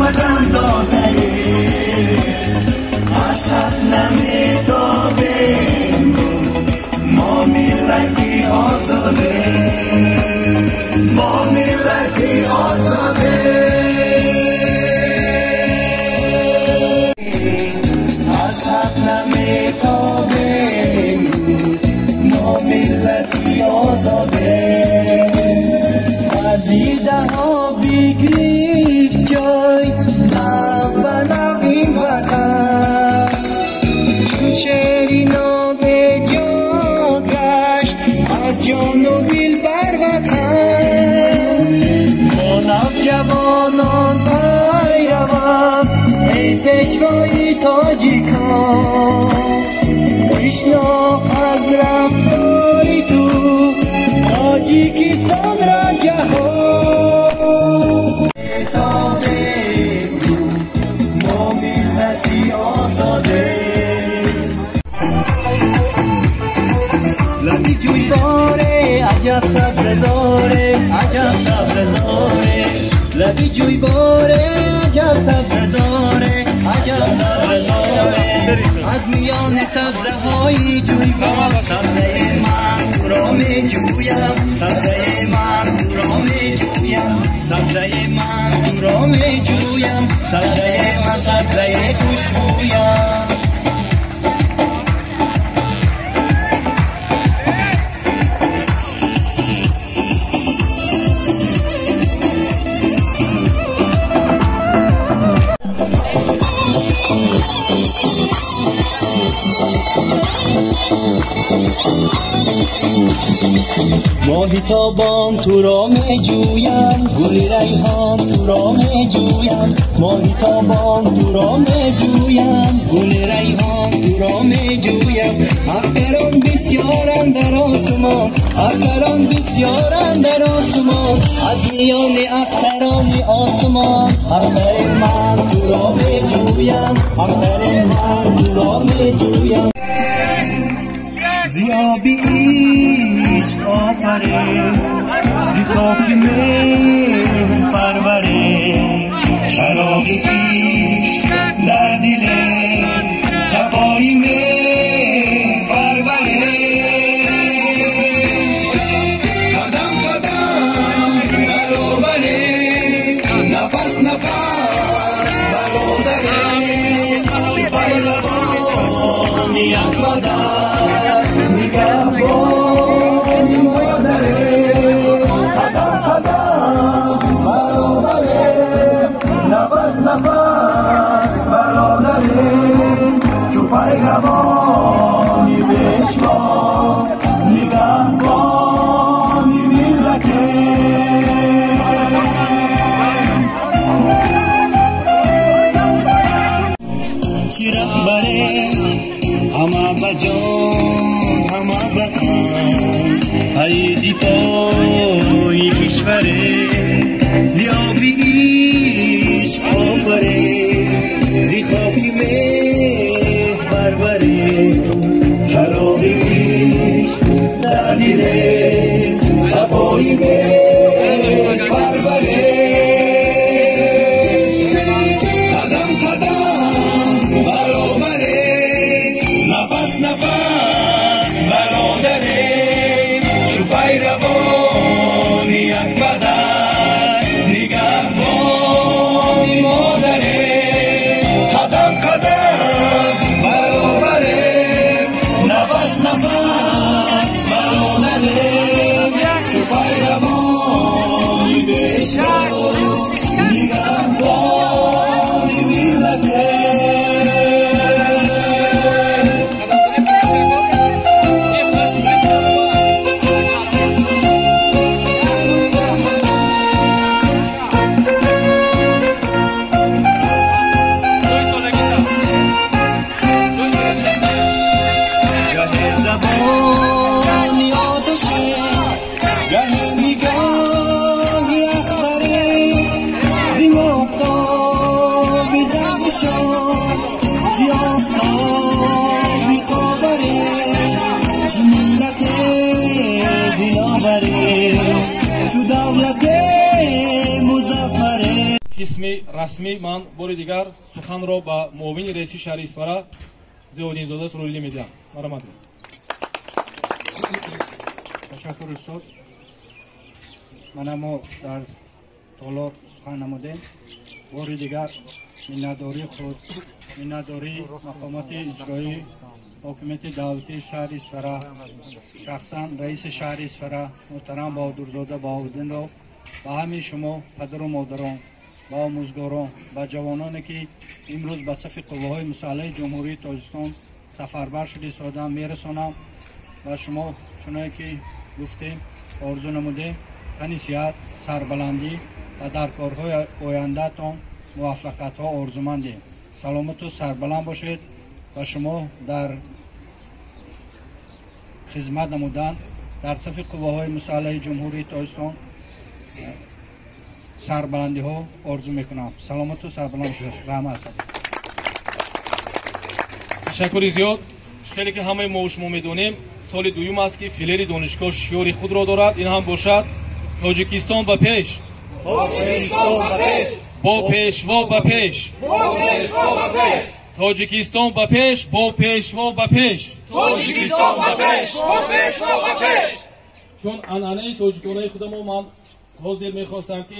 ватан додаем, аз ҳақ наметобем, мо миллати озодем, мо миллати озодем, аз ҳақ наметобем, мо миллати озодем. Аз дидаҳо бигирифт ҷой нав ба нав ин ватан, чун шери ноб эҷод гашт аз ҷону дил бар ватан. Мо навҷавонон пайраванд, эй пешвои тоҷикон, бишнох аз рафтори ту Тоҷикистонро ҷаҳон. Метобем, мо миллати озодем. Лаби ҷӯйборе аҷаб сабзазоре, аҷаб сабзазоре, лаби ҷӯйборе аҷаб сабзазоре, аҷаб сабзазоре. Аз миёни сабзаҳои ҷӯйбор сабзаи ман туро меҷӯям, сабзаи ман туро меҷӯям, сабзаи ман туро меҷӯям, сабзаи ман сабзаи хушбӯям. Моҳи тобон туро меҷӯям, гули райҳон туро меҷӯям, моҳи тобон туро меҷӯям, гули райҳон туро меҷӯям. Ахтарон бисёранд дар осмон, ахтарон бисёранд дар осмон, аз миёни ахтарони осмон ахтари ман туро меҷӯям, ахтари ман туро меҷӯям. Зи оби ишқ офарин, зи хоки меҳр парварин, шароби ишқ дар диле, сафои меҳр парварин. Қадам қадам баробарем, нафас нафас бародарем, чу пайравони як падар, нигаҳбони модарем. Қадам қадам баробарем, нафас нафас бародарем, чу пайравони пешво, нигаҳбони миллатем. Чӣ раҳбаре ҳама ба ҷон, ҳама ба тан, пайи дифои кишваре, зи оби ишқ офаре, зи хоки меҳр парваре, чароғи ишқ дар диле, сафои меҳр парваре. Қадам қадам баробаре, нафас нафас бародарем, чу пайравони як падар, нигаҳбони модарем. Қадам қадам баробарем, нафас нафас бародарем, чу пайравони пешво, нигаҳбони миллатем. Гаҳе забони оташе, гаҳе нигоҳи ахтаре, зи моҳтоби зарфишон, зи офтоби ховаре, чу миллате диловаре, чу давлате музаффаре. Қисми расмӣ ман бори дигар суханро ба муовини раиси шаҳри Исфара Зиёвиддинзода Суруллӣ медиҳам. Марҳамат. Ташаккур, устод. Мана мо дар толор сухан намудем. Бори дигар миннатдории худ, миннатдории мақомоти иҷроии ҳокимияти давлатии шаҳри Исфара, шахсан раиси шаҳри Исфара муҳтарам Баҳодурзода Баҳовиддинро ба ҳамаи шумо падару модарон, ба омӯзгорон, ба ҷавононе ки имрӯз ба сафи қувваҳои мусаллаҳи Ҷумҳурии Тоҷикистон сафарбар шуда истодаанд мерасонам. Ба шумо чуноне ки гуфтем, орзу намудем тани сиҳат, сарбаландӣ ва дар корҳои ояндаатон муваффақиятҳо орзумандем. Саломату сарбаланд бошед ва шумо дар хизмат намудан дар сафи қувваҳои мусаллаҳи Ҷумҳурии Тоҷикистон сарбаландиҳо орзу мекунам. Саломату сарбаланд бошед. Раҳмат. Ташаккури зиёд. Хеле ки ҳамаи мо шумо медонем, соли дуюм аст ки филери донишгоҳ шиёри худро дорад. Ин ҳам бошад Тоҷикистон ба пеш, Тоҷикистон ба пеш, бо пешво ба пеш, бо пешво ба пеш, Тоҷикистон ба пеш, бо пешво ба пеш, Тоҷикистон ба пеш, бо пешво ба пеш. Чун анъанаи тоҷиконаи худамо ман ҳозир мехостам ки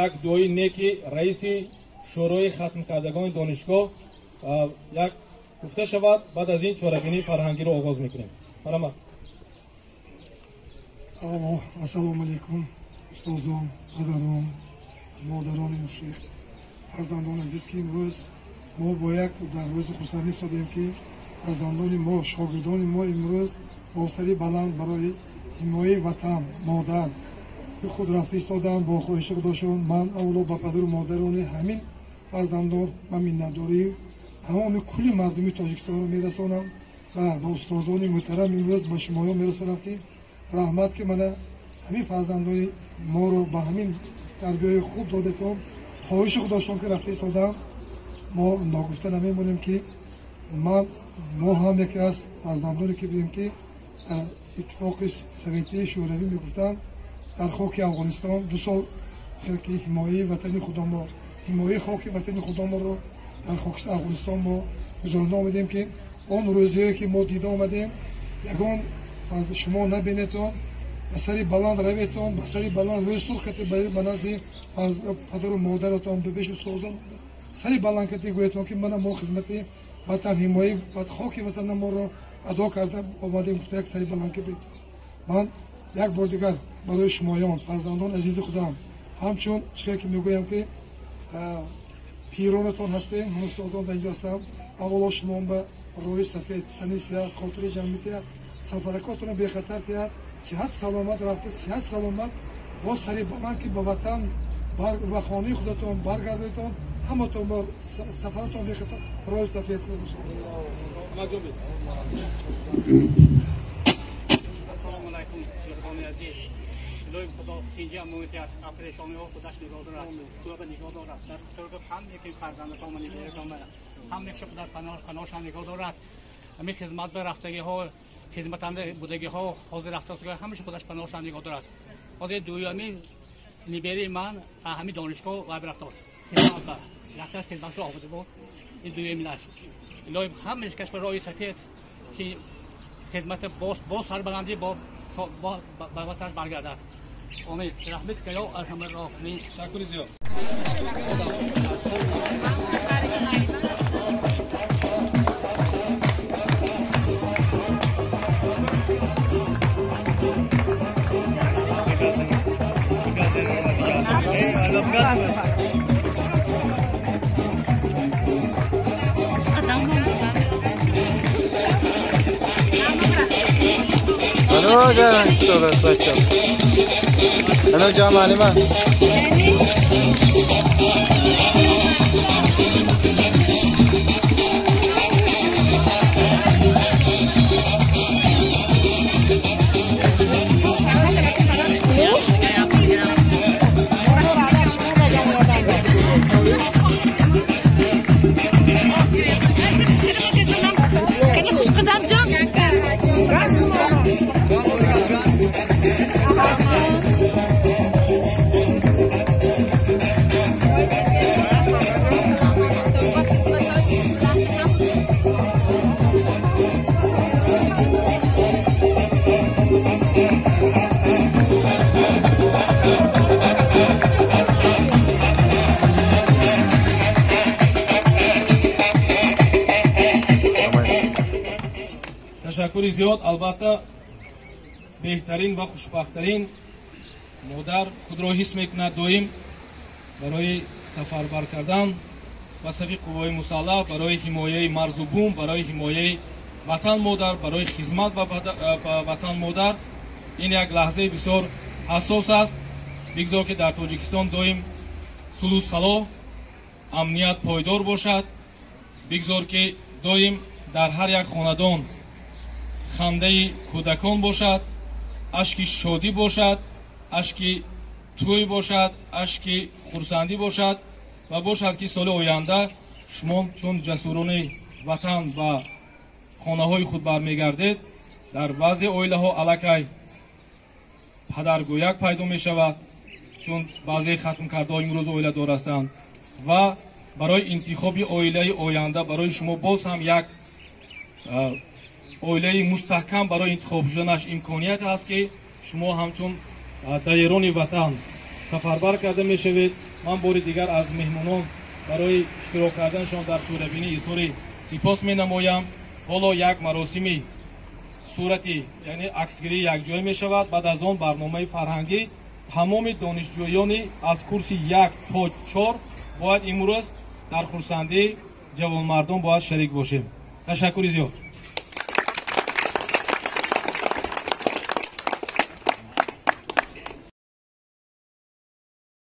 як дуои неки раиси шӯрои хатмкардагони донишгоҳ як гуфта шавад. Баъд аз ин чорабинии фарҳангиро оғоз мекунем. Марҳамат. Ассалому алайкум, устозон, падарон, модарони мушфиқ, фарзандони азиз, ки имрӯз мо бо як дар рӯзи хурсандӣ истодем, ки фарзандони мо, шогирдони мо имрӯз бо сари баланд барои ҳимояи ватан, модар худ рафта истодаанд бо хоҳиши худошон. Ман аввало ба падару модарони ҳамин фарзандон ва миннатдории тамоми кулли мардуми Тоҷикистонро мерасонам ва ба устозони муҳтарам имрӯз ба шумоён мерасонам, ки раҳмат, ки мана ҳамин фарзандони моро ба ҳамин тарбияи хуб додетон. Хоҳиши худошон ки рафта истодаам, мо ногуфта намемонем, ки ман мо ҳам яке аз фарзандоне ки будем, ки дар Иттифоқи Советии Шӯравӣ мегуфтанд, дар хоки Афғонистон 2 сол ки ҳимояи ватани худомо, ҳимояи хоки ватани худоморо дар хоки Афғонистон мо гузаронда омадем, ки он рӯзие ки мо дида омадем, ягон шумо набинетон, ба сари баланд раветон, ба сари баланд рӯи сурх кати ба назди падару модаратон, ба пеши устозон сари баланд кати гӯятон, ки мана мо хизмати ватан, ҳимояи хоки ватанаморо адо карда омадем, гуфта як сари баланд ки бетон. Ман як бор дигар барои шумоён, фарзандон азизи худам, ҳамчун чизе ки мегӯям, ки пиронатон ҳастем, устозон дар инҷо ҳастам, аввало шумо ба рӯи сафед, тани сиҳат, хотири ҷамъ тиҳад, сафаракотонро бехатар тиҳад, сиҳат саломат рафта, сиҳат саломат бо сари баланд ки ба ватан, ба хонаи худатон баргардедон, ҳаматон бо сафаратон бехатар, роҳи сафед бошад. Ассалому алайкум, дӯстони азиз. Илоҳи Худо синҷи амонатият, апрешониҳо худаш нигоҳ дорад, худо нигоҳ дорад. Дар куторга ҳам яке фарзандатон нигоҳ дорад, ҳам яке худо паноҳашон нигоҳ дорад. Ҳамин хизмат ба рафтагиҳо, хизматанда будагиҳо, ҳозир рафтагиҳо ҳамаша худаш паноҳашон нигоҳ дорад. Ҳозир дуюми нибери ман ҳамин донишгоҳ вай рафтааст. Хизмат ба якташ хизматро омада буд. Ин дуюминаш. Илоҳи ҳамааш каш ба роҳи сафед ки хизмат боз сарбаландӣ бо ба ватанаш баргардад. Омин. Раҳмат каё арҳамар роҳимин. Ташаккури зиёд. Hello, Jamalima. Ташаккури зиёд. Албатта, беҳтарин ва хушбахттарин модар худро ҳис мекунад доим барои сафарбар кардан ба сафи қувваҳои мусаллаҳ, барои ҳимояи марзу бум, барои ҳимояи ватан модар, барои хизмат ба ватан модар. Ин як лаҳзаи бисёр ҳассос аст. Бигзор, ки дар Тоҷикистон доим сулҳу салоҳ, амният пойдор бошад. Бигзор, ки доим дар ҳар як хонадон хандаи кӯдакон бошад, ашки шодӣ бошад, ашки тӯй бошад, ашки хурсандӣ бошад ва бошад, ки соли оянда шумо чун ҷасурони ватан ба хонаҳои худ бармегардед. Дар баъзе оилаҳо аллакай падаргӯяк пайдо мешавад, чун баъзе хатмкардаҳо имрӯз оиладор ҳастанд ва барои интихоби оилаи оянда барои шумо боз ҳам як оилаи мустаҳкам барои интихоб шуданаш имконият ҳаст, ки шумо ҳамчун далерони ватан сафарбар карда мешавед. Ман бори дигар аз меҳмонон барои иштирок карданашон дар чорабинӣ изҳори сипос менамоям. Ҳоло як маросими сурати, яъне аксгирӣ якҷоя мешавад. Баъд аз он барномаи фарҳангӣ. Тамоми донишҷӯёни аз курси 1 то 4 бояд имрӯз дар хурсандии ҷавонмардон бояд шарик бошем. Ташаккури зиёд.